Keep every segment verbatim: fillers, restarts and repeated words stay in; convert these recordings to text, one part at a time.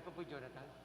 Apo Jonathan.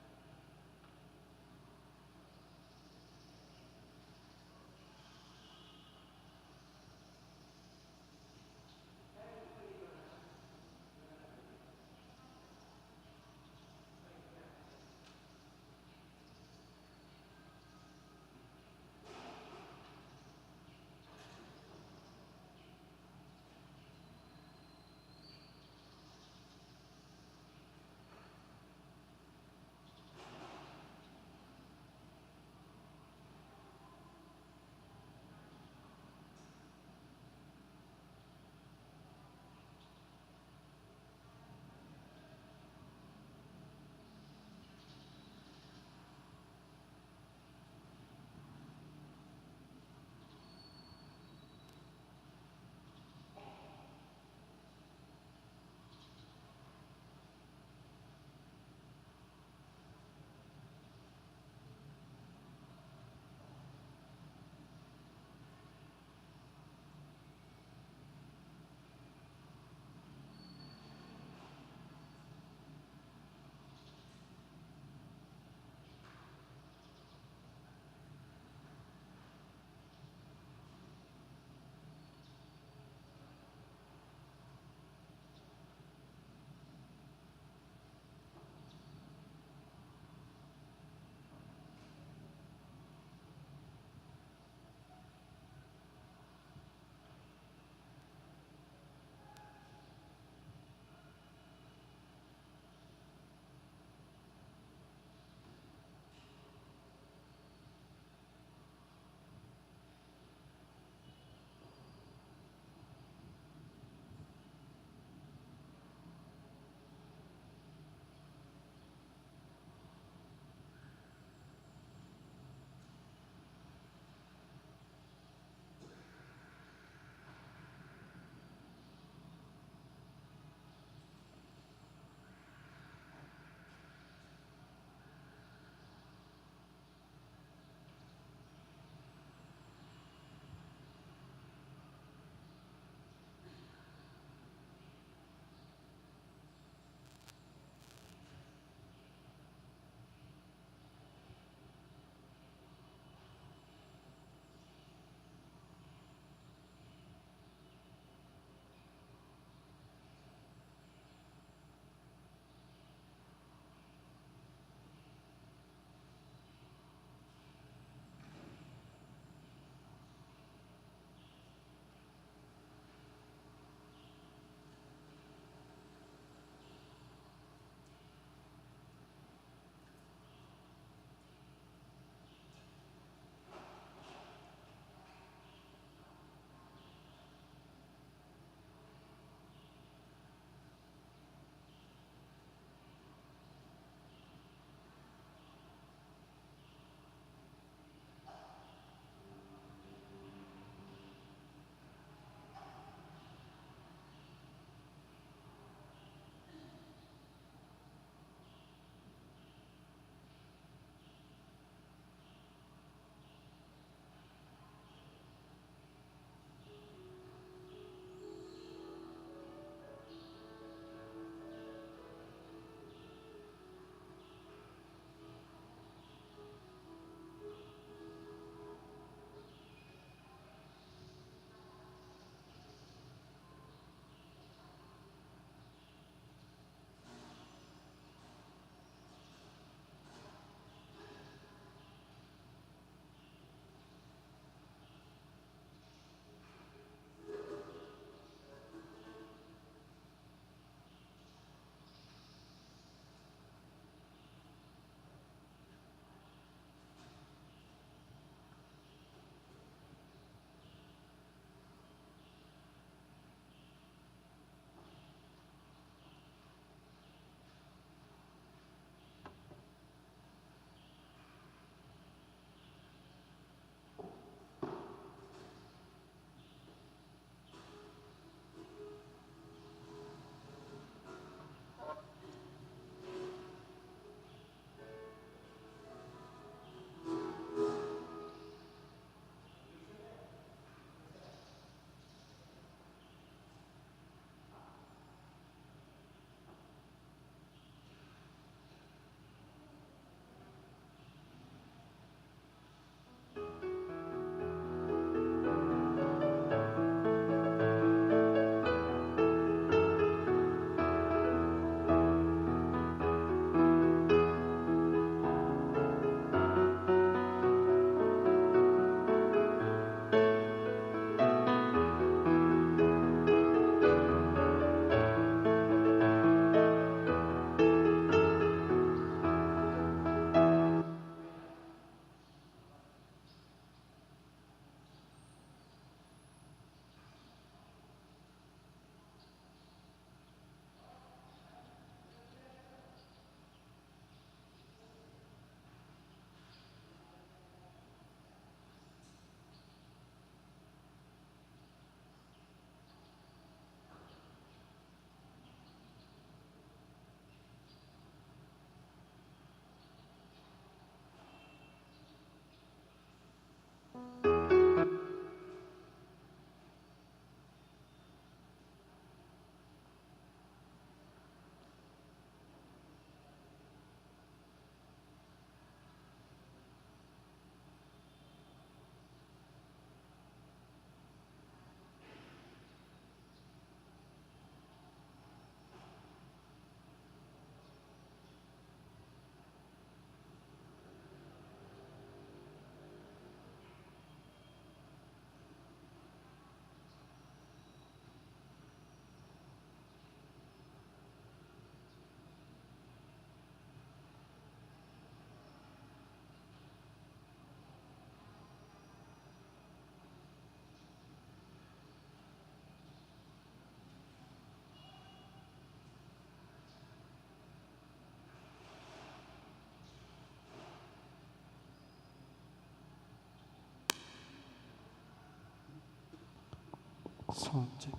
Sound check.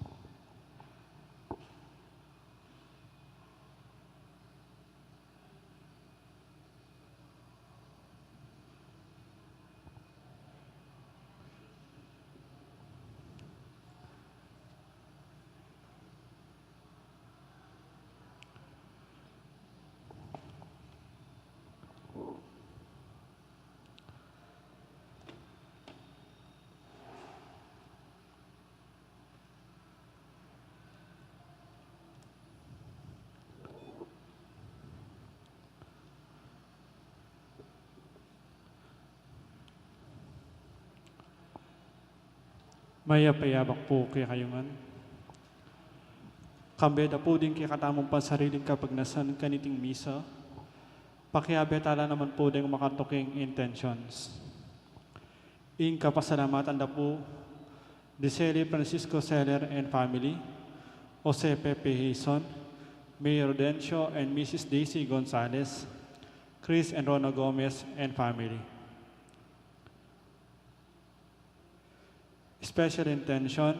Mayap a abak pu kekayu ngan. Kambe da pu ding kekatamung pansariling kapagnasan kaniting misa, pakiabe tala naman pu ding makatuking intentions. Ing kapasalamatan da pu di Seli Francisco Seller and family, Jose Pepe Hizon, Mayor Dencio and Missus Daisy Gonzalez, Chris and Rona Gomez and family. Special intention,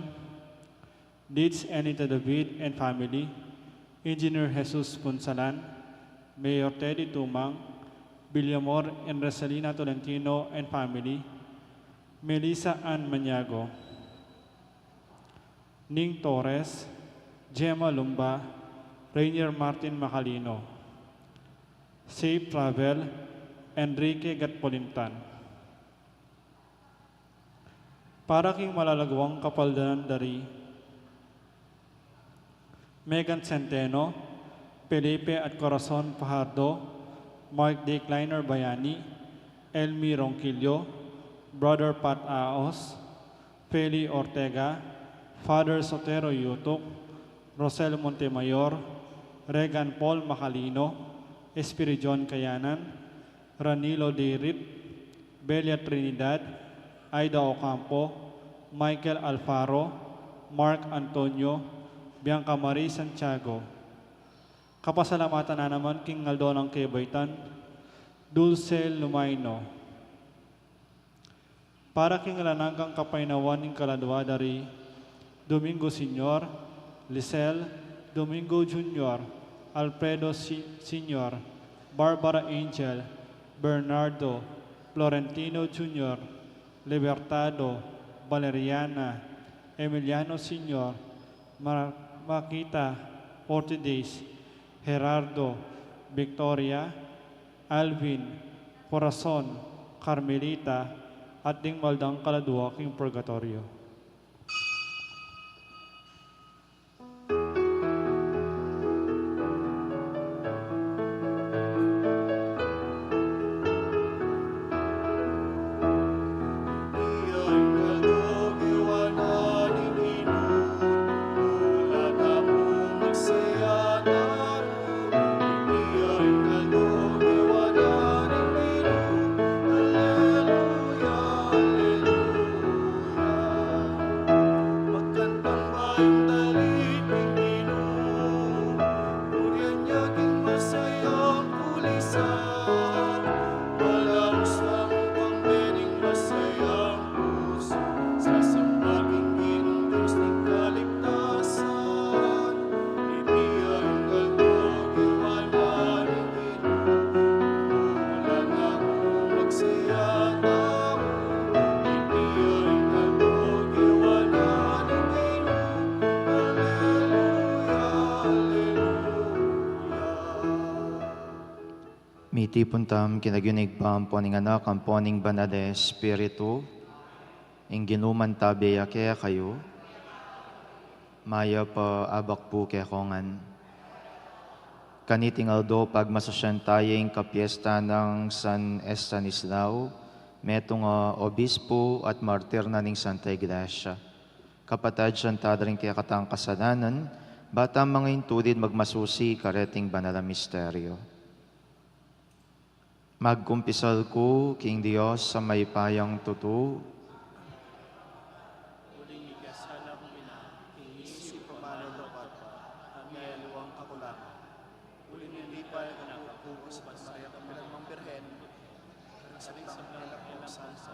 Deeds Anita David and family, Engineer Jesus Punsalan, Mayor Teddy Tumang, Villamor and Rosalina Tolentino and family, Melissa Ann Maniago, Ning Torres, Gemma Lumba, Rainier Martin Macalino. Safe travel, Enrique Gatpolintan. Para king malalaguang kapaldanan da ri Megan Centeno, Felipe at Corazon Fajardo, Mark D. Kleiner Bayani, Elmi Ronquillo, Brother Pat Aos, Feli Ortega, Father Sotero Yutuk, Rosel Montemayor, Regan Paul Macalino, Espiridion Kayanan, Ranilo Dirit, Belia Trinidad, Aida Ocampo, Michael Alfaro, Mark Antonio, Bianca Marie Santiago. Kapasalamatan na naman king aldo nang kebaitan, Dulce Lumaino. Para king alang anggang kapaynawan ning kaladua da ri Domingo Senior, Lisel, Domingo Junior, Alfredo Si-, Senior, Barbara Angel, Bernardo, Florentino Junior, Libertado, Valeriana, Emiliano Senior, Mar-, Makita, Ortiz, Gerardo, Victoria, Alvin, Corazon, Carmelita, at ding maldang kaladua king purgatoryo. Mitipun tamu king lagyu ning Ibpa, ampo ning Anak, ampo ning Banal a Espiritu. Ing Ginu mantabe ya kekayu. Mayap a abak pu kekongan. Kaniting aldo pagmasusyan taya ing kapiesta nang San Estanislao, metung a obispo at martir na ning Santa Iglesia. Kapatad, syan tala ring kekatang kasalanan, ba tang mangintulid magmasusi kareting banal a misteryo. Magkumpisal ku king Dios a mayupayang tutu. Uling mikasala ku ina, king isip, pamana, lugud, at mialiwang kakulangan. Uling ing lipa ku king Maria Kapilagmang Birhen, karing sablang anghel at santo,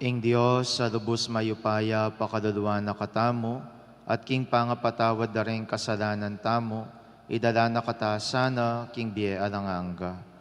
Ing Dios a lubus mayupaya pakaluluan na katamu, at king pangapatawad da ring kasalanan tamu, idala na kata sana king bie alang angga.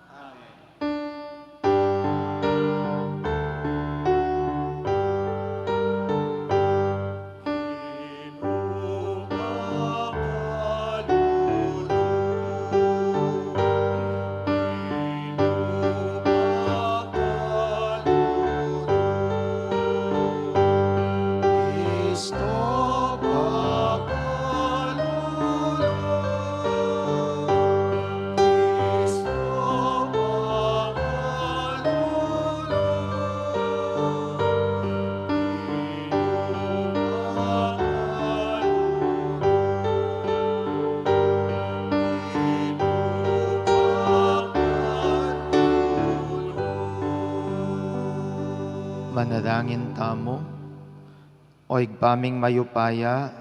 Manalangin tamu. O Ibpa ming mayupaya,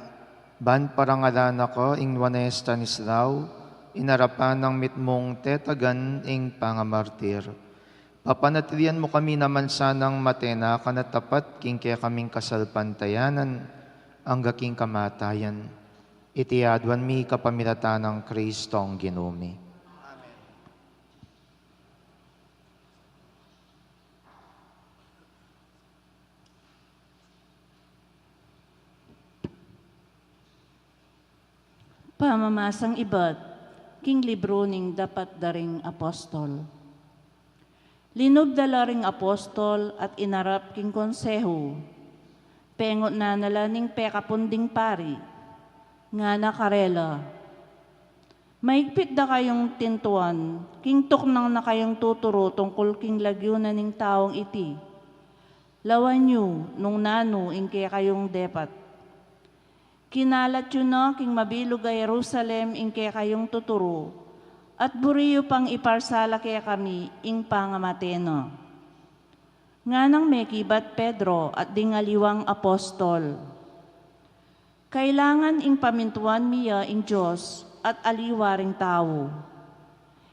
ban parangalan na ka ing Nuan a Estanislao, ing arapan nang mitmung tetagan ing pangamartir. Papanatilian mu kami naman sanang matenaka a tapat king kekaming kasalpantayanan, angga king kamatayan. Iti aduan mi kapamilatan nang Kristong Ginu mi. Amen. Pamamasang ibat king libru ning Dapat da ring Apostol. Linub da la ring apostol at inarap king konsehu. Pengut na na la ning pekapun ding pari. Ngana karela, "Maigpit da kayung tintuan, king tuknang na kayung tuturu tungkul king lagyu na ning taung iti. Lawan yu nung nanu ing kekayung depat. Kinalat yu na king mabilug a Jerusalem ing kekayung tuturu, at buri yu pang iparsala kekami ing pangamate na." Nganang mekibat Pedro at ding aliwang apostol, "Kailangan ing pamintuan mi ya ing Dios at aliwa ring tau.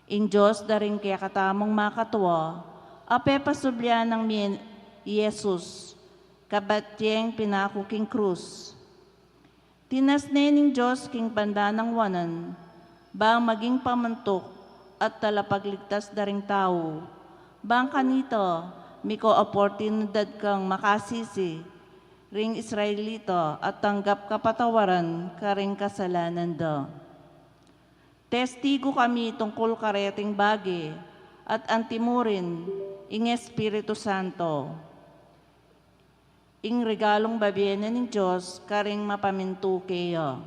Ing Dios da ring kekatamung makatua, a pepasubli nang mie i Jesus, kabat yeng pinaku king krus. Tinas ne ning Dios king banda nang wanan, bang maging pamantuk at talapagligtas da ring tau, bang kanita mika oportunidad kang makasisi ring Israelita at tanggap kapatawaran karing kasalanan da. Testigu kami tungkul kareting bage at antimurin ing Espiritu Santo, ing regalung babie na ning Dios karing mapamintu keya."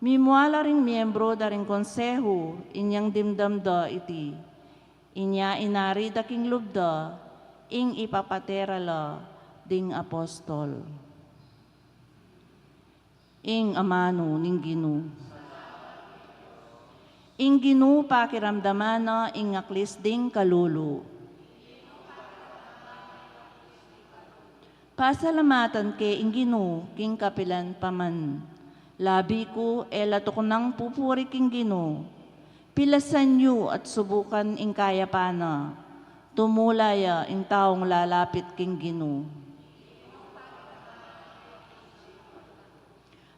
Mimua la ring miembro da ring konsehu inyang dimdam da iti. Inya inari da king lub da ing ipapatera la ding apostol. Ing amanu ning Ginu. Ing Ginu pakiramdaman na ing aklis ding kalulu. Pasalamatan ke ing Ginu king kapilan pa man. Labi ku e la tuknang pupuri king Ginu. Pilasan yu at subukan ing kayapan na. Tumula ya ing taung lalapit king Ginu.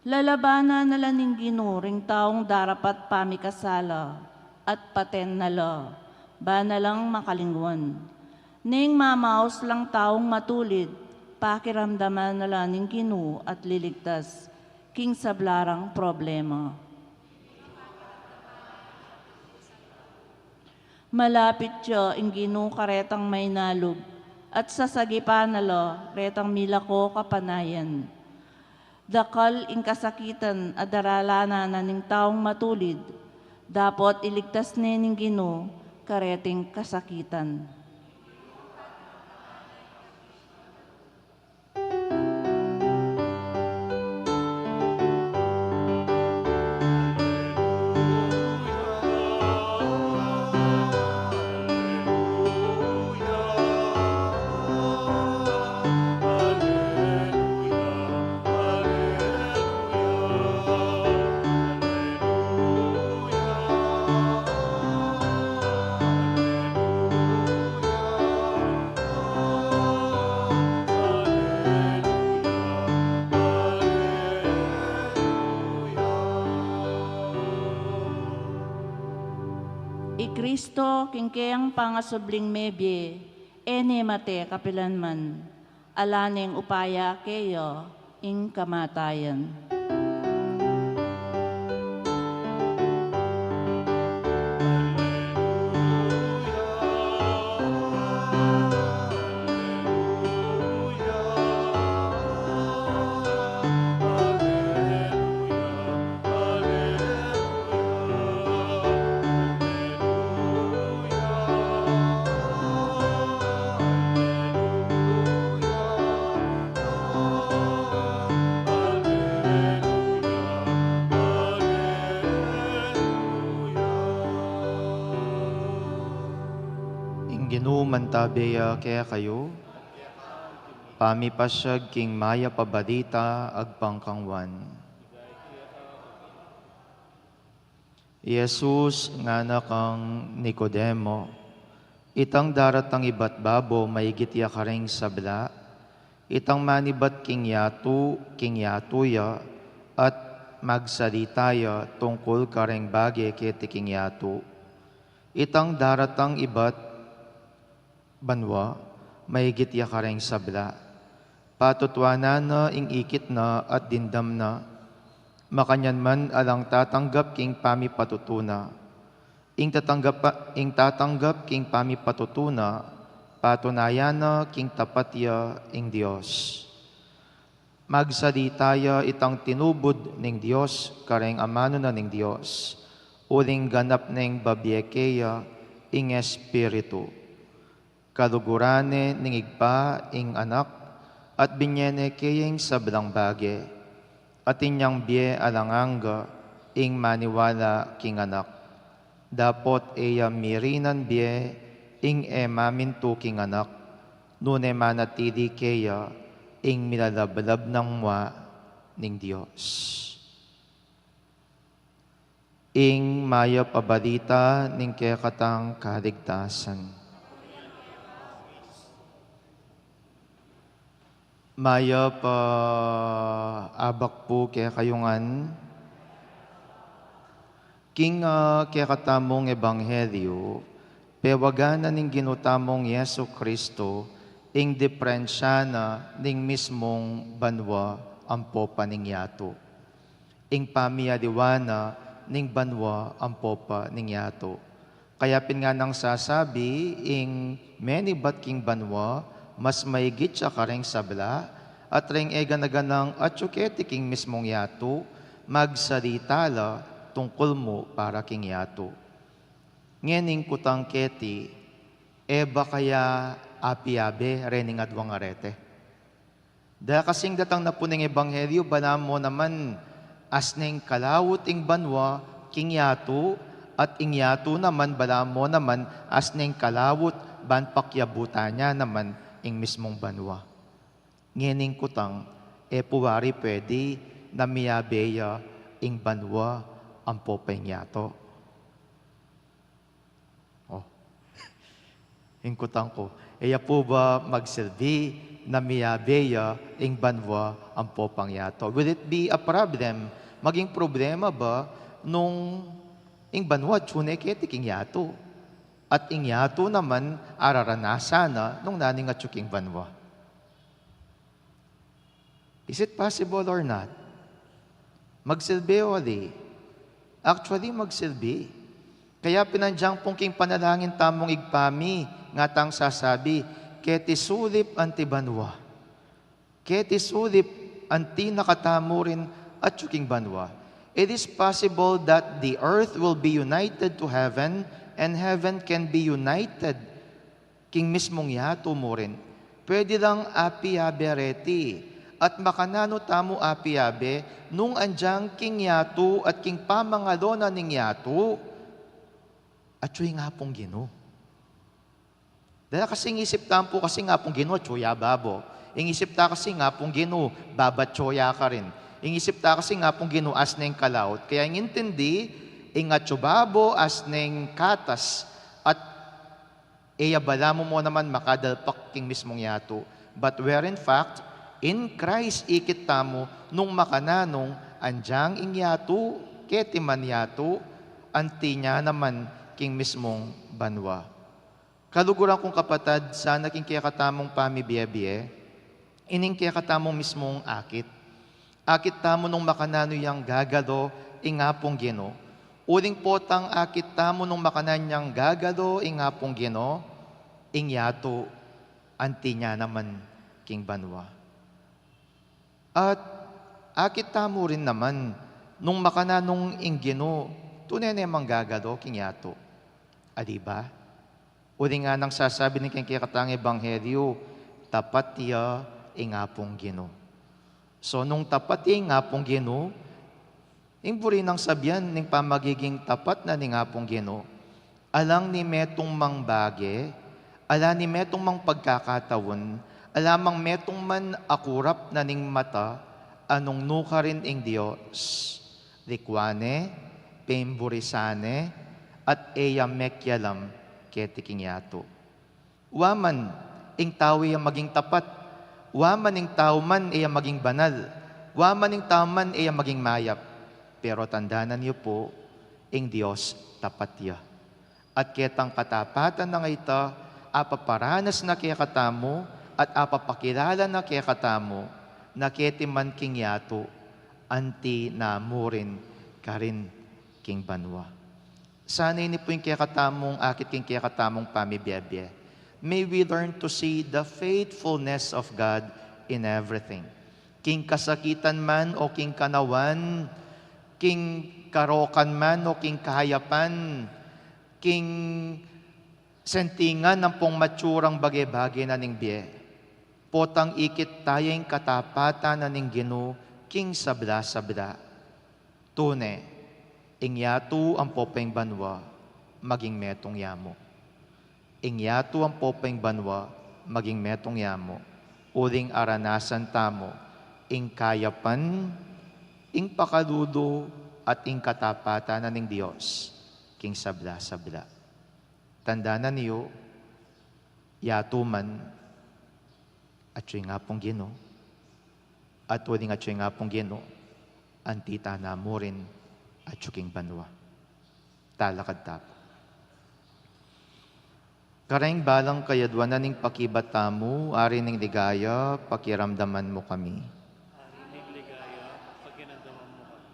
Lalabanan na la ning Ginu ring taung darapat pamikasala, at paten na la, ba na lang makalingwan. Neng mamaus lang taung matulid, pakiramdaman na la ning Ginu at liligtas king sabla rang problema. Malapit ya ing Ginu karetang mainalub, at sasagipan na la retang milako kapanayan. Dakal ing kasakitan a daralanan na ning taung matulid, dapot iligtas ne ning Ginu kareting kasakitan. I Kristo, king keyang pangasubling mebie, e ne mate kapilan man, ala neng upaya keya ing kamatayan. Ing Ginu mantabe ya kekayu. Pamipasiag king mayap a balita agpang kang Juan. I Jesus ngana kang Nicodemo, itang daratang ibat babo maigit ya karing sabla, itang manibat king yatu, king yatu ya, at magsalita ya tungkul karing bage keti king yatu. Itang daratang ibat banua, maigit ya karing sabla. Patutuanan na ing ikit na at dimdam na. Makanyan man alang tatanggap king pamipatutu na. Ing tatanggap, ing tatanggap king pamipatutu na, patunayan na king tapat ya ing Dios. Magsalita ya itang tinubud ning Dios kareng amanu na ning Dios, uling ganap neng babie keya ing Espiritu. Kaluguran ne ning Ibpa ing Anak, at binye ne keya ing sablang bage, at inyang bie alang angga ing maniwala king Anak. Dapot e ya mirinan bie ing e mamintu king Anak, nune manatili keya ing milalablab nang mua ning Dios. Ing mayap a balita ning kekatang kaligtasan. Mayap a abak pu kekayu ngan. King, ah, kekatamung ebanghelyu, pewagan na ning Ginu tamung Jesu Kristo ing diperensya na ning mismung banua ampo pa ning yatu. Ing pamialiwa na ning banua ampo pa ning yatu. Kaya pin nganang sasabi, ing menibat king banua mas maigit ya kareng sabla, at reng e gana-ganang atyu keti king mismung yatu, magsalita la tungkul mu para king yatu. Ngening kutang keti, e ba kaya apiabe rening aduang arete? Daya kasing datang na pu ning ebanghelyu, balamu naman asneng kalaut ing banua king yatu, at ing yatu naman, balamu naman asneng kalaut ban pakiabutan ya naman ing mismung banua. Ngening kutang, e pu wari pwedi na miabe ya ing banua ampo pa ing yatu? Oh. Ing kutang ku, e ya pu ba magsilbi na miabe ya ing banua ampo pang yatu? Will it be a problem? Maging problema ba nung ing banua atyu ne keti king yatu, at ing yatu naman araranasan na nung nanu ing atyu king banua? Is it possible or not? Magsilbi o ali? Actually, magsilbi. Kaya pin anjang pung king panalangin tamung Ibpa mi, ngatang sasabi, keti sulip anti banua. Keti sulip anti na katamu rin atyu king banua. It is possible that the earth will be united to heaven and heaven can be united king mismung yatu mu rin. Pwede lang apiabe reti. At makananu tamu apiabe nung anjang king yatu at king pamangalu na ning yatu, atyu ing Apung Ginu. Daya kasi ing isip ta pu kasi ing Apung Ginu atyu ya babo. Ing isip ta kasi ing Apung Ginu baba atyu ya karin. Ing isip ta kasi ing Apung Ginu asneng kalaut. Kaya ing intindi, ing atyu babo asneng katas, at e ya balamu mu naman makadalpak king mismung yatu. But where in fact, in Christ ikit tamu nung makananung anjang ing yatu, keti man yatu, anti nya naman king mismung banua. Kaluguran kung kapatad, sana king kekatamung pamibie-bie, ining kekatamung mismung akit. Akit tamu nung makananu yang gagalo ing Apung Ginu. Uling potang akit tamu nung makananu yang gagalo ing Apung Ginu, ing yatu anti nya naman king banua. At akit tamu rin naman nung makananu ing Ginu, tune ne mang gagalo king yatu. A, di ba? Uling nganang sasabi ning kekatang ebanghelyu, tapat ya ing Apung Ginu. So, nung tapat ya ing Apung Ginu, ing buri nang sabian ning pamagiging tapat na ning Apung Ginu, alang ni metung mang bage, ala ni metung mang pagkakataun, ala mang metung man a kurap na ning mata, a nung nukarin ing Dios, likwan ne, pemburisan ne, at e ya mekialam keti king yatu. Wa man ing tau e ya maging tapat, wa man ing tau man e ya maging banal, wa man ing tau man e ya maging mayap. Pero tandanan yu pu, ing Dios tapat ya. At ketang katapatan nang ita, apaparanas na kekatamu, at apapakilala na kekatamu, na keti man king yatu, anti na mu rin karin king banua. Sana ini pu ing kekatamung akit king kekatamung pamibie-bie. May we learn to see the faithfulness of God in everything. King kasakitan man o king kanawan, king karokan man o king kahayapan, king sentingan ampong matsurang bage-bage na ning bie. Potang ikit taya ing katapatan na ning Ginu king sabla-sabla. Tune, ing yatu ampo pa ing banua, maging metung ya mu. Ing yatu ampo pa ing banua, maging metung ya mu. Uling aranasan tamu, ing kayapan, ing pakalulu, at ing katapatan na ning Dios, king sabla-sabla. Tandanan yu, yatu man, atyu ing Apung Ginu, at uling atyu ing Apung Ginu, anti tana mu rin atyu king banua. Talakad ta pu. Kareng balang kayadwanan ning pakibat tamu, Ari ning Ligaya, pakiramdaman mu kami. Ari ning Ligaya, pakiramdaman mu kami.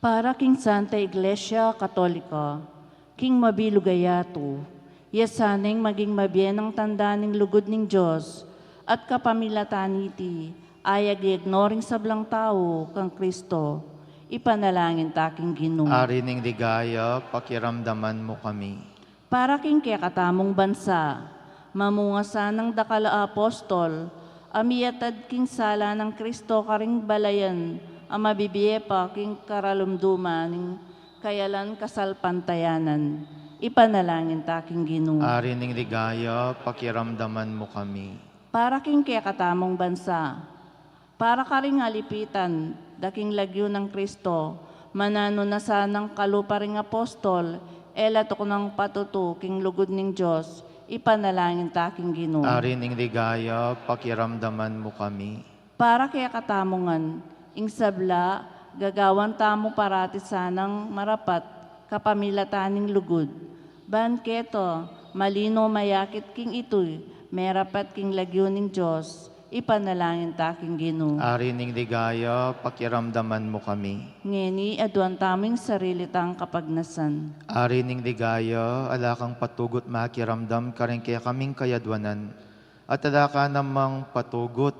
Para king Santa Iglesia Katolika, king mabilug a yatu, ya sanang maging mabie nang tanda ning lugud ning Dios, at kapamilatan niti, ayag-yag no ring sablang tau kang Kristo, ipanalangin ta king Ginu. Ari ning Ligaya, pakiramdaman mu kami. Para king kekatamung bansa, mamunga sanang dakal a apostol, a miyatad king sala nang Kristo karing balayan, a mabibie pa king karalumduman ning kayalan kasalpantayanan. Ipanalangin ta king Ginu. Ari ning Ligaya, pakiramdaman mu kami. Para king kekatamung bansa, para karing alipitan da king lagyu nang Kristo, mananu na sanang kalupa ring apostol, e la tuknang patutu king lugud ning Dios, ipanalangin ta king Ginu. Ari ning Ligaya, pakiramdaman mu kami. Para kekatamu ngan, ing sabla, gagawan tamu parati sanang marapat, kapamilatan ning lugud. Ban keta, malino mayakit king itu, merapat king lagyu ning Dios, ipanalangin ta king Ginu. Ari ning Ligaya, pakiramdaman mu kami. Ngeni, aduan tamu ing sarili tang kapagnasan. Ari ning Ligaya, ala kang patugut makiramdam karing kekaming kayadwanan, at ala ka namang patugut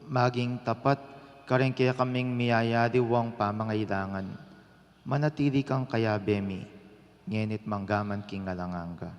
maging tapat karing kekaming miyayaliwang pamangailangan. Manatili kang kayabe mi, ngeni't manggaman king alang angga.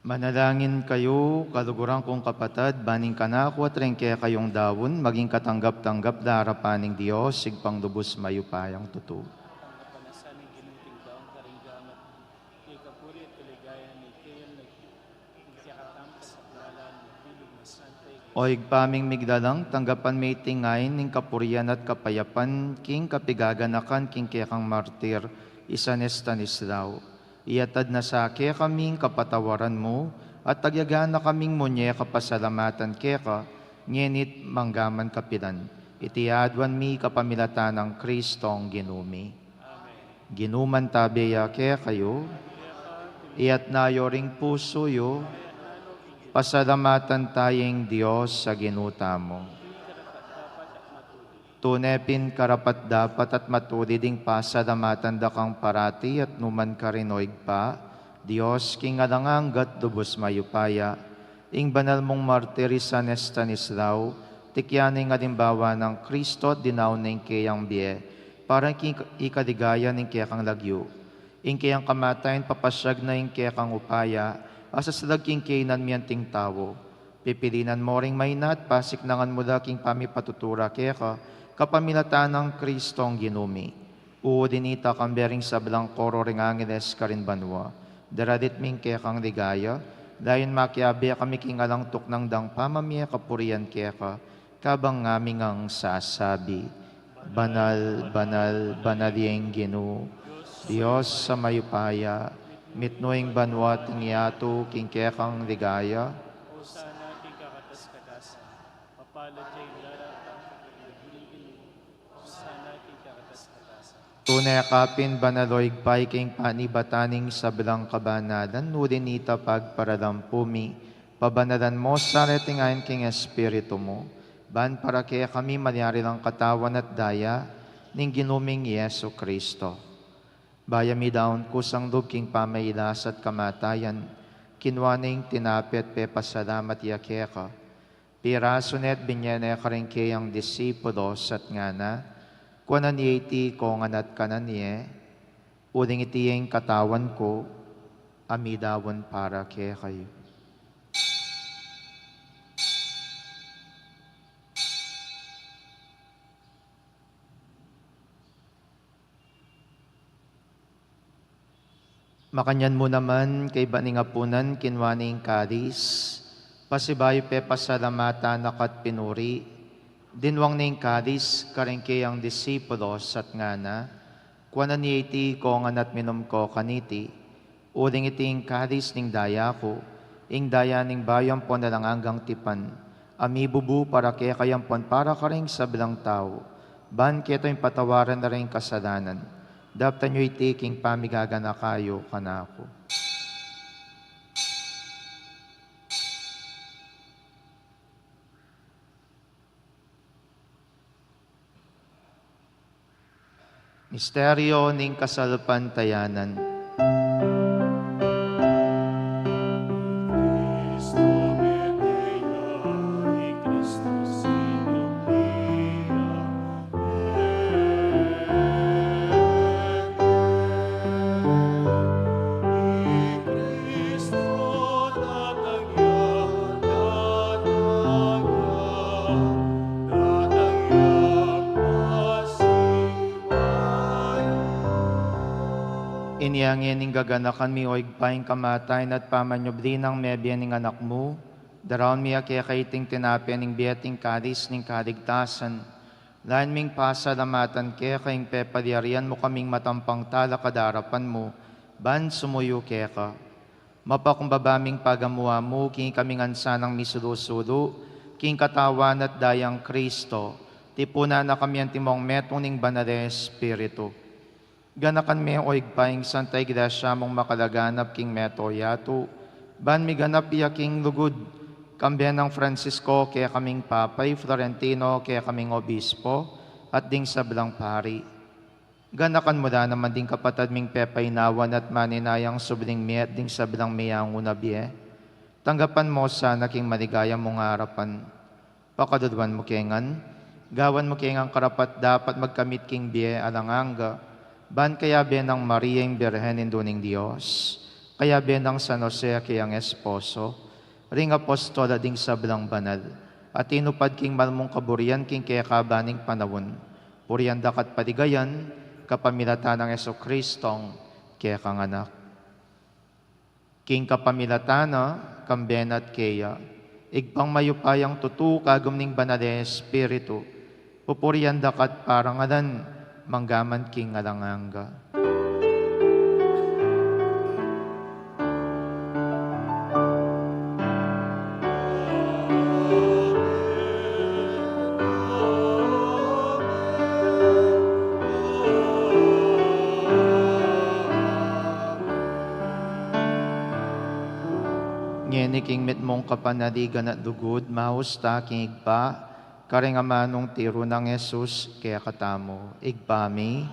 Manalangin kayu, kaluguran kung kapatad, ban ing kanaku at ring kekayung daun, maging katanggap-tanggap da arapan ning Dios, Ibpang lubus mayupayang tutu. Tanggapan na sa ning Ginu ing daun karing gamat, ing kapurian at kaligayan ning kayang lagyu, ing kekatamung kasaplalan, ning bilug na Santa Iglesia. O Ibpa ming migdalang, tanggapan me iti ngain ning kapurian at kapayapan, king kapigaganakan king kekang martir, i San Estanislao. Iyatad na sa kekami ing kapatawaran mu, at agyaga na kaming munye kapasalamatan keka, ngeni't manggaman kapilan. Iti aduan mi kapamilatan nang Kristong Ginu mi. Amen. Ginu mantabe ya kekayu, iyatas yu ring pusu yu, pasalamatan taya ing Dios a Ginu tamu. Tune pin karapat-dapat at matulid ing pasalamatan da kang parati at nu man karin, o Ibpa, Dios king alang angga at lubus mayupaya. Ing banal mung martir i San Estanislao, tikyan ing alimbawa nang Kristo at dinaun na ing keyang bie, para king ikaligaya ning kekang lagyu. Ing keyang kamatayan papasyag na ing kekang upaya, a sasalag king kainan mi anting tau. Pipilinan mu ring maina at pasiknangan mu la king pamipatutu ra keka, kapamilatan nang Kristong Ginu mi. Uli nita, kambe ring sablang koro ring angeles karin banua, daralit mi ing kekang ligaya, layun makiabe kami king alang tuknang dang pamamie kapurian keka, kabang ngaming sasabi: Banal, banal, banal ya ing Ginu, Dios a mayupaya, mitmu ing banua at ing yatu king kekang ligaya. Hosana king kakatas-katasan. Mapalad ya ing dararatang king lagyu ning Ginu. Hosana king kakatas-katasan. Tune ka pin banal, o Ibpa, ika ing panibatan ning sablang kabanalan, uli nita pagparalampu mi, pabanalan mu sa reting ain king Espiritu mu, ban para kekami malyari lang katawan at daya ning Ginu ming Jesu Kristo. Bayu mi daun kusang lub king pamailas at kamatayan, kinua ne ing tinape at pepasalamat ya keka. Pirasu ne at binye ne karing keyang disipulos at ngana: Kuanan ye iti kongan at kanan ye, uling iti ing katawan ku, a midaun para kekayu. Makanyan mu naman, kaybat ning apunan, kinua ne ing kalis, pasibayu pepasalamatan na ka at pinuri, dinwang ne ing kalis karing keyang disipulos at ngana: Kuanan ye iti kongan at minum ko kaniti, uling iti ing kalis ning daya ku, ing daya ning bayu ampon alang anggang tipan, a mibubu para kekayu ampon para karing sablang tau, ban keto ing patawaran da ring kasalanan. Daptan yu iti king pamigaganaka yu kanaku. Misteryo ning kasalpantayanan. Inya ngeni gaganakan mi, o Ibpa, ing kamatayan at pamanyubli nang mebie ning Anak mu. Daraun mi keka iting tinape ning bie at ing kalis ning kaligtasan. Layun ming pasalamatan keka ing pepalyarian mu kaming matampang talakad king arapan mu, ban sumuyu keka. Mapakumbaba ming pagamu-amu king ikami ngan sanang misulu-sulu king katawan at dayang Kristo, tipunan na kami antimong metung ning Banal a Espiritu. Ganakan me, o Ibpa, ing Santa Iglesia mung makalaganap king meto yatu, Ban miganap ya king lugud, kambe nang Francisco kekaming Papa, i Florentino kekaming Obispo, at ding sablang pari. Ganakan mu la naman ding kapatad ming pepaynawan at maninayang subling mie at ding sablang miyanguna bie. Tanggapan mu sana king maligaya mung arapan. Pakaluluan mu ke ngan, gawan mu ke ngan karapat-dapat magkamit king bie alang angga, ban kayabe nang Maria ing Birhen Indu ning Dios, kayabe nang San Jose a keyang esposo, ring apostol at ding sablang banal, a tinupad king mal mung kaburian king kekaban ning panaun, purian da ka at paligayan, kapamilatan nang Jesucristong kekang Anak. King kapamilatan na, kambe na at keya, Ibpang mayupayang tutu, kagum ning Banal a Espiritu, pupurian da ka at parangalan, manggaman king alang angga. Ngeni king mitmung kapanaligan at lugud, maus ta king Ibpa, karing amanung tiru nang Jesus kekatamu. Ibpa mi,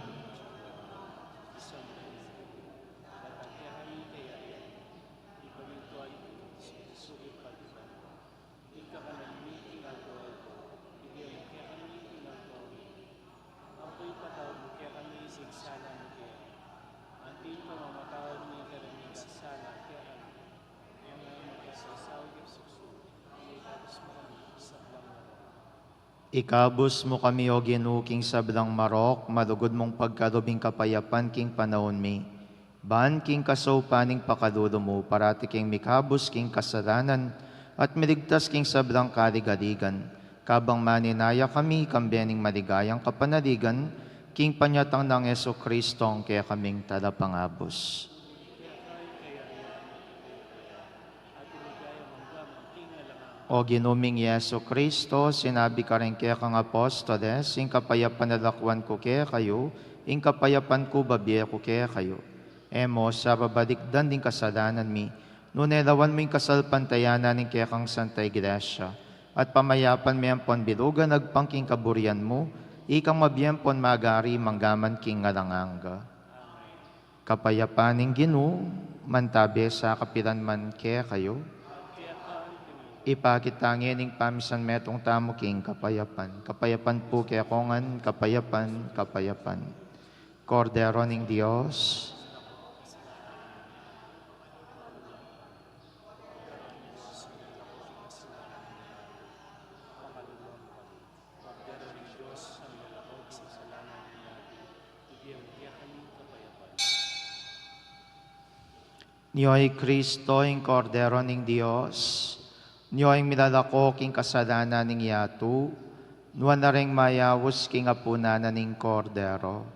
Ing kakanan mi king aldo-aldo, ibie mu kekami king aldo mi. Ampo ipatawad mu kekami ing sala mi keka, anti ing pamamatawad mi king kareng mikasala kekami. E mu ke paisaul king tuksu, nune ikabus mu kami king sablang marok. Ikabus mu kami, O Ginu, king sablang marok, malugud mung pagkalub ing kapayapan king panaun mi. Ban king kasaupan ning pakalulu mu, parati keng mikabus king kasalanan at miligtas king sablang kaligaligan, kabang maninaya kami kambe ning maligayang kapanaligan king panyatang nang Jesucristong kekaming Talapangabus. O Ginu ming Jesucristo, sinabi mu karing kekang apostoles, ing kapayapan lalakwan ku kekayu, ing kapayapan ku babie ku kekayu. E mu sa babalikdan ding kasalanan mi, nune lawan mu ing kasalpantayanan ning kekang Santa Iglesia, at pamayapan me ampon bilugan agpang king kaburian mu, ikang mabie ampon magari manggaman king alang angga. Kapayapan ning Ginu, mantabe sa kapilan man kekayu. Ipakit ta ngening pamisan metung tamu king kapayapan. Kapayapan pu kekongan, kapayapan, kapayapan. Kordero ning Dios. Nyo i Kristo, ing Kordero ning Dios, nyo ing milalako king kasalanan ning yatu, nuan na ring mayaus king apunan na ning Kordero.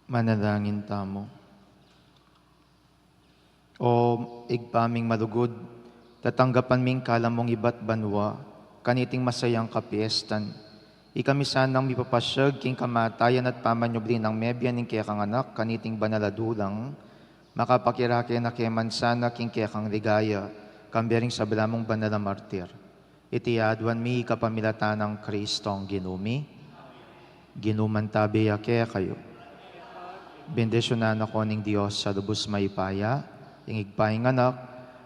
Manalangin tamu. O Ibpa ming malugud, tatanggapan ming kalamung ibat banua kaniting masayang kapiestan. Ikami sanang mipapasyag king kamatayan at pamanyubli nang mebie ning kekang anak kaniting banal a dulang, makapakirake na ke man sana king kekang ligaya, kambe ring sabla mung banal a martir. Iti aduan mi kapamilatan nang Kristong Ginu mi. Ginu mantabe ya kekayu. Bendisyunan na ko ning Dios a lubus mayupaya, ing Ibpa, ing Anak,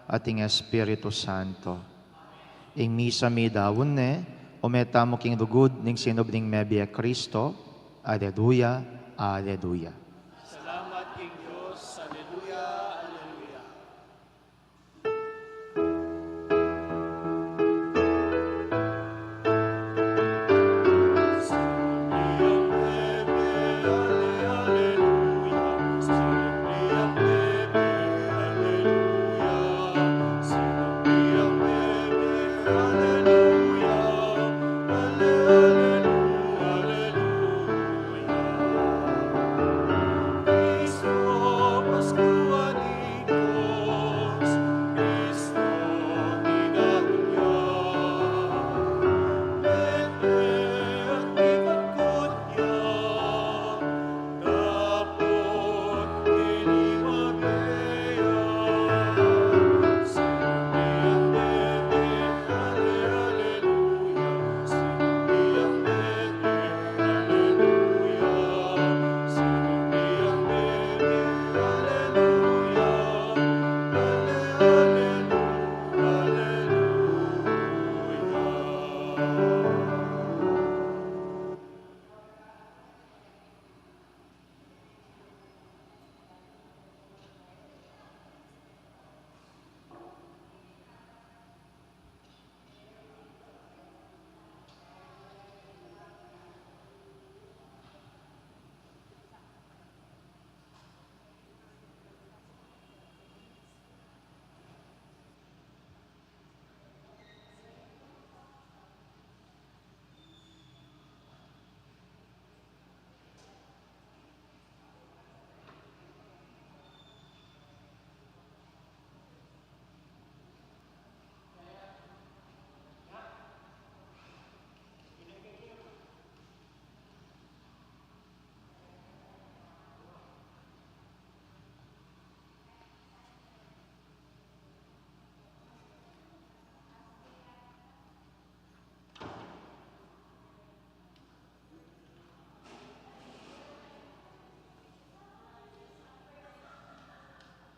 at ing Espiritu Santo. Ing misa mi daun ne, o meta mu king lugud ning sinubling mebie Kristo. Aleluya, aleluya.